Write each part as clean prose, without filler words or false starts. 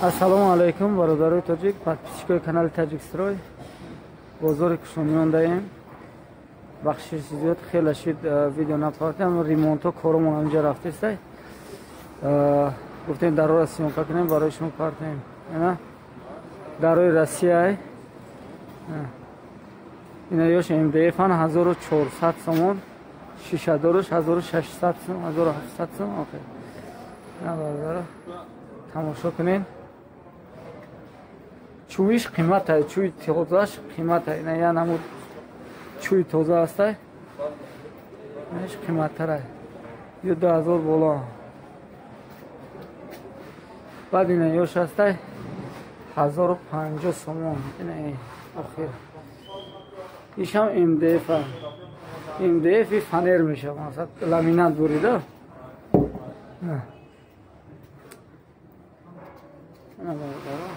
Ассалому алайкум, бародарои тоҷик, подписчикои канали Таҷикстрой. Бозори Кушониён даем. Бахшиши зиёд хеле шид видео напартем, ремонтҳо коромон ҳаминҷа рафтестай. Гуфтем дарора съёмка кунем, барои шумо партем. Ина дарои Россияй. Ина ёш МДФ ан 1400 сомон, шишадораш 1600 сом, 1700 сом. Охир. Ина бародаро тамошо кунед. Чӯиш қиматай, чӯи тозаш қиматай. Ина я намуд чӯи тоза астай. Инаш қиматтарай. Ё 2000 боло. Баъд ина ёш астай 1050 сомон. Ина охир. Ишам МДФ. МДФ фанер мешавад, масалан ламинат бурида. На. Ина бародаро.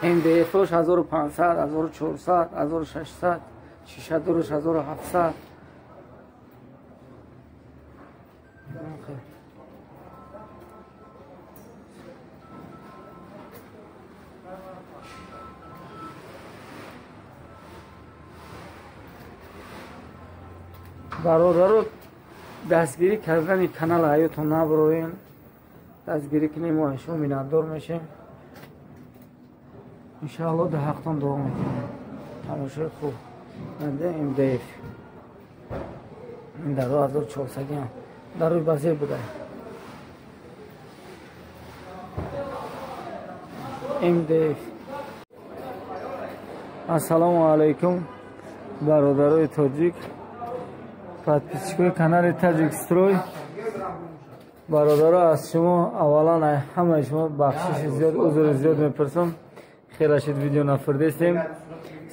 МДФ-ош 1500, 1400, 1600, шишадораш 1700. Бародаро, дастгирӣ кардани канал ҳаётон набуроем. Дастгирӣ кунем, мо шумо миннатдор мешем. Иншааллоҳ дар ҳақтон дуо мекунем. Тамошои хуб. МДФ. Ин даро 1400 дарои базир буда. МДФ. Ассалому алайкум, бародарои тоҷик, подписчикои канали Таҷикстрой. Бародаро, аз шумо аввалан ҳамаи шумо бахшиши зиёд, узри зиёд мепурсам. Хеле шид видео нафурдестем.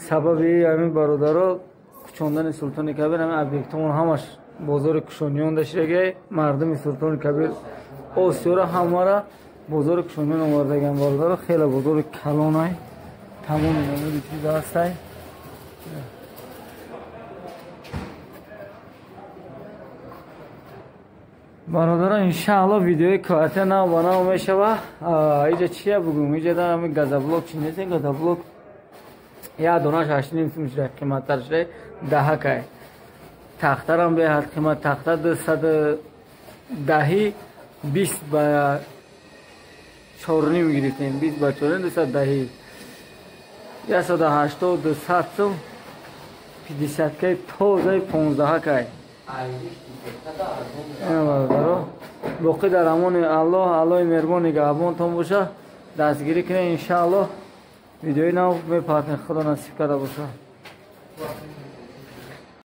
Сабаби ҳамин бародаро кучондани Султони Кабир, ҳамин объектомон ҳамаш бозори Кушониён дашидагай. Мардуми Султони Кабир Осиёра ҳамара бозори Кушониён овардаган бародаро. Хеле бозори калонай, тамоми намуди чиза ҳастай. Бародаро, иншааллоҳ видеои квартира нав ба нав мешава. Иҷа чия бугум? Иҷа дар ҳамин газоблок чи нест? Газоблок як донаш 8,5 сум шуда, қиматтар шуда, даҳакай. Тахтарам беҳад қимат, тахта 210, 20 ба 4,5 гирифтем, 20 ба 4, 210. 180, 200 сум, 50 кай, тозаи 15 кай. Боқӣ дар амони Аллоҳ, Аллоҳи меҳрубон нигаҳбонтон боша. Дастгирӣ кунед, иншааллоҳ видеои нав мепартем, Худо насиб карда боша.